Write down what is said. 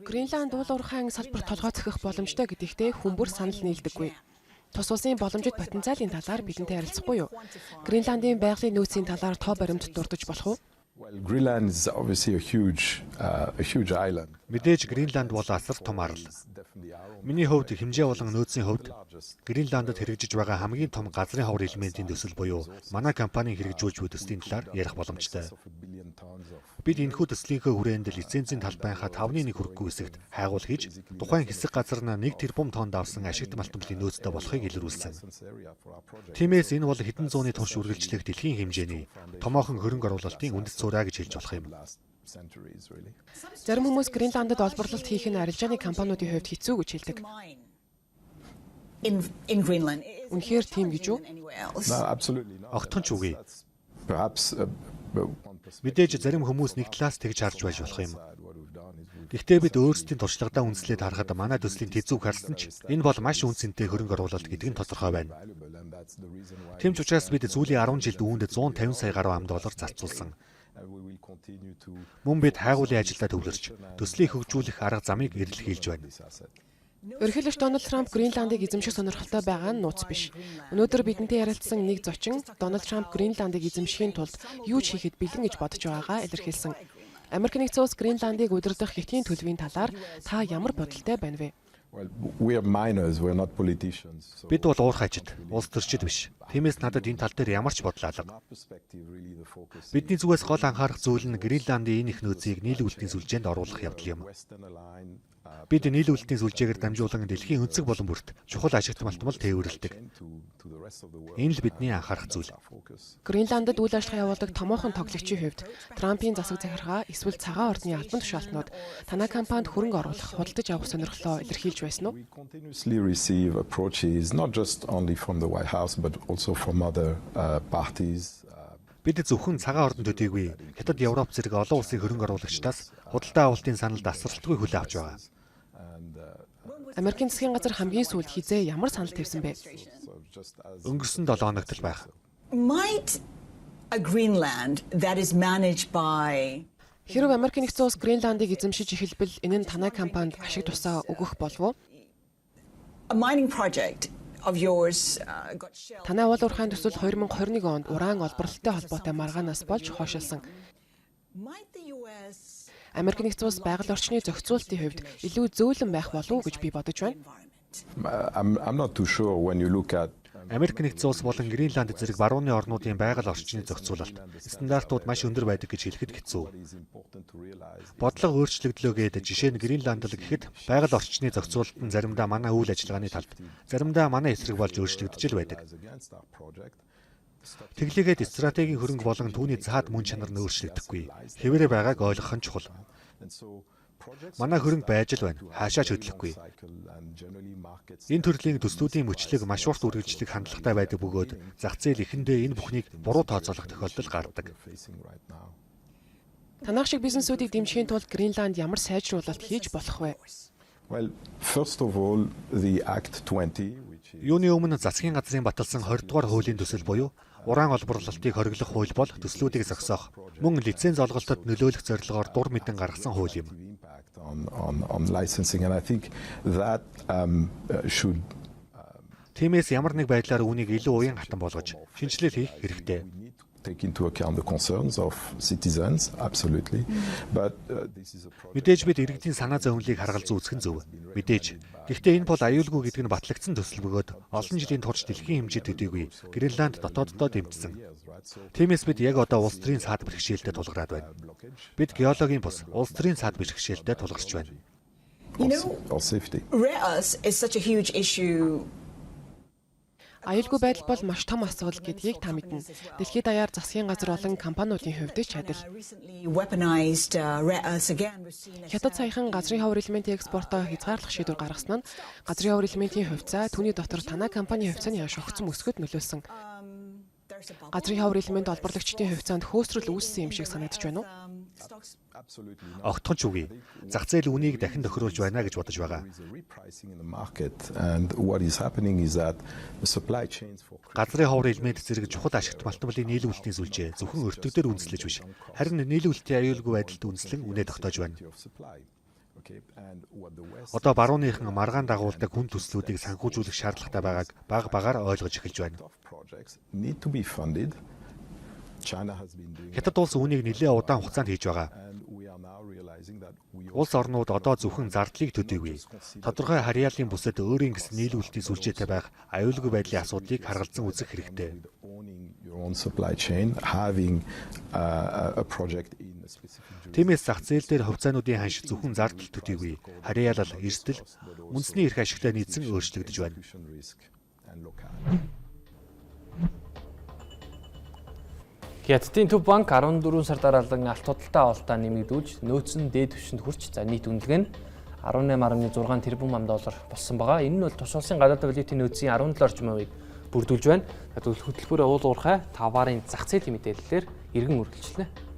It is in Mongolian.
Гренланд уул уурхайн салбарт толгой цохих боломжтой гэдэгтээ хүн бүр санал нийлдэггүй. Тус улсын боломжит потенциалын талаар бидэнтэй ярилцахгүй юу? Гренландын байгалийн нөөцийн талаар тоо баримт дурдаж болох уу? Well, Greenland is obviously a huge island. Мэдээж, Гренланд бол асар том арал. Миний хувьд хэмжээ болон нөөцийн хувьд Гренландд хэрэгжиж байгаа хамгийн том газрын ховор элементийн төсөл буюу манай компанийн хэрэгжүүлж буй төслийн талаар ярих боломжтой. Бид энэхүү төслийнхөө хүрээнд лицензийн талбайнхаа 5-ны 1 хүрэхгүй хэсэгт хайгуул хийж, тухайн хэсэг газар нь 1 тэрбум тонн давсан ашигт малтмалын нөөцтэй болохыг илрүүлсэн. Тиймээс энэ бол хэдэн зууны турш үргэлжлэх дэлхийн хэмжээний томоохон хөрөнгө оруулалтын үндэс суурь гэж хэлж болох юм. Зарим хүмүүс Гренландд олборлолт хийх нь арилжааны компаниудын хувьд хэцүү гэж хэлдэг. In Greenland. Үнэхээр тийм гэж үү? No, absolutely not. Огтхон ч үгүй. Perhaps 1% Мэдээж, зарим хүмүүс нэг талаас тэгж харж байж болох юм. what we've done is we've Гэхдээ бид өөрсдийн туршлагадаа үндэслээд харахад манай төслийн тэзүүг харсан ч энэ бол маш үнэ цэнтэй хөрөнгө оруулалт гэдэг нь тодорхой байна. valuable, and that's the reason why Тийм ч учраас бид сүүлийн 10 жилд үүнд 150 сая гаруй ам доллар зарцуулсан. and we will continue to Мөн бид хайгуулын ажилдаа төвлөрч, төслийг хөгжүүлэх арга замыг эрэлхийлж байна. this asset. Ерөнхийлөгч Дональд Трамп Гренландыг эзэмших сонирхолтой байгаа нь нууц биш. Өнөөдөр бидэнтэй ярилцсан нэг зочин Дональд Трамп Гренландыг эзэмшихийн тулд юу ч хийхэд бэлэн гэж бодож байгаагаа илэрхийлсэн. Америк нэгдсэн улс Гренландыг удирдах хэтийн төлөвийн талаар та ямар бодолтой байна вэ? Well, we are miners, we're not politicians. So Бид бол уурхайчид, улс төрчид биш. Тиймээс надад энэ тал дээр ямар ч бодол алга. our perspective, really the focus Бидний зүгээс гол анхаарах зүйл нь Гренландын энэ их нөөцийг нийлүүлэлтийн сүлжээнд оруулах явдал юм. Western aligned Бид нийлүүлэлтийн сүлжээгээр дамжуулан дэлхийн өнцөг булан бүрт чухал ашигт малтмал тээвэрлэдэг. to the rest of the world. Энэ л бидний анхаарах зүйл. Our focus. Гренландд үйл ажиллагаа явуулдаг томоохон тоглогчийн хувьд Трампын засаг захиргаа эсвэл Цагаан ордны албан тушаалтнууд танай компанид хөрөнгө оруулах, худалдаж авах сонирхлоо илэрхийлж байсан уу? We continuously receive approaches not just only from the White House but also from other parties. Бид зөвхөн Цагаан ордон төдийгүй Хятад, Европ зэрэг олон улсын хөрөнгө оруулагчдаас худалдан авалтын санал тасралтгүй хүлээн авч байгаа. And Америкийн засгийн газар хамгийн сүүлд хэзээ ямар санал тавьсан бэ? so just as Өнгөрсөн 7 хоногт л байх. Might a Greenland that is managed by Хэрв Америк нэгдсэн улс Гренландыг эзэмшиж эхэлбэл энэ нь танай компанид ашиг тусаа өгөх болов уу? a mining project of yours got shelved. Танай уул уурхайн төсөл 2021 онд ураан олборлолттой холбоотой маргаанаас болж хойшилсан. Might the US Америк нэгдсэн улс байгаль орчны зохицуулалтын хувьд илүү зөөлөн байх болов уу гэж би бодож байна. environment? I'm not too sure when you look at Америк нэгдсэн улс болон Гренланд зэрэг барууны орнуудын байгаль орчны зохицуулалт стандартууд маш өндөр байдаг гэж хэлэхэд хэцүү. What is important to realize is Бодлого өөрчлөгдлөө гээд жишээ нь Гренланд л гэхэд байгаль орчны зохицуулалт нь заримдаа манай үйл ажиллагааны талд, заримдаа манай эсрэг болж өөрчлөгдөж л байдаг. against our project. Тэглээгээд стратегийн хөрөнгө болон түүний цаад мөн чанар нь өөрчлөгдөхгүй. Хэвээрээ байгааг ойлгох нь чухал. And so projects Манай хөрөнгө байж л байна. Хаашаа ч хөдлөхгүй. cycle and generally markets Энэ төрлийн төслүүдийн мөчлөг маш урт үргэлжлэх хандлагатай байдаг бөгөөд зах зээл эхэндээ энэ бүхнийг буруу тооцоолох тохиолдол гардаг. we're facing right now. Танайх шиг бизнесүүдийг дэмжихийн тулд Гренланд ямар сайжруулалт хийж болох вэ? Well, first of all, the Act 20, which is Юуны өмнө засгийн газрын баталсан 20 дугаар хуулийн төсөл буюу ураан олборлолтыг хориглох хууль бол төслүүдийг зогсоох, мөн лиценз олголтод нөлөөлөх зорилгоор дур мэдэн гаргасан хууль юм. Impact on licensing, and I think that should Тиймээс ямар нэг байдлаар үүнийг илүү уян хатан болгож шинэчлэл хийх хэрэгтэй. We need to take into account the concerns of citizens, absolutely. But this is a project Мэдээж, бид иргэдийн санаа зовнилыг харгалзан үзэх нь зөв. Мэдээж. Гэхдээ энэ бол аюулгүй гэдэг нь батлагдсан төсөл бөгөөд олон жилийн турш дэлхийн хэмжээ төдийгүй Гренланд дотооддоо дэмжсэн. Тиймээс бид яг одоо улс төрийн саад бэрхшээлтэй тулгараад байна. Бид геологийн бус улс төрийн саад бэрхшээлтэй тулгарч байна. You know, or safety. rare earths is such a huge issue. Аюулгүй байдал бол маш том асуудал гэдгийг та мэднэ. Дэлхийд даяар засгийн газар болон компаниудын хувьд ч адил. Recently weaponized rare earths again. We've seen Хятад саяхан газрын ховор элементийн экспортоо хязгаарлах шийдвэр гаргасан нь газрын ховор элементийн хувьцаа, түүний дотор танай компани хувьцааны ханш огцом өсөхөд нөлөөлсөн. There's a bubble. Газрын ховор элемент олборлагчдын хувьцаанд хөөсрөл үүссэн юм шиг санагдаж байна уу? Stocks Absolutely not. Огтхон ч үгүй. Зах зээл үүнийг дахин тохируулж байна гэж бодож байгаа. There is a repricing in the market, and what is happening is that the supply chains for Газрын ховор элемент зэрэг чухал ашигт малтмалын нийлүүлэлтийн сүлжээ зөвхөн өртөг дээр үндэслэж биш, харин нийлүүлэлтийн аюулгүй байдалд үндэслэн үнэ тогтоож байна. of supply. Одоо барууныхан маргаан дагуулдаг хүн төслүүдийг санхүүжүүлэх шаардлагатай байгааг бага багаар ойлгож эхэлж байна. Хятад улс үүнийг нэлээн удаан хугацаанд хийж байгаа. Улс орнууд одоо зөвхөн зардлыг төдийгүй тодорхой харьяаллын бүсэд өөрийн гэсэн нийлүүлэлтийн сүлжээтэй байх аюулгүй байдлын асуудлыг харгалзан үзэх хэрэгтэй. Тиймээс зах зээл дээр хувьцаануудын ханш зөвхөн зардал төдийгүй харьяалал, эрсдэл, үндэсний эрх ашигтай нийцэн өөрчлөгдөж байна. Хятадын Төв банк 14 сар дараалан алт худалдаа авалтаа нэмэгдүүлж нөөц нь дээд түвшинд хүрч за нийт үнэлгээ нь 18.6 тэрбум ам доллар болсон байгаа. Энэ нь бол тус улсын гадаад валютын нөөцийн 17 орчим хувийг бүрдүүлж байна. Тэгвэл хөтөлбөр уул уурхай таваарын зах зээлийн мэдээллээр иргэн үргэлжлэнэ.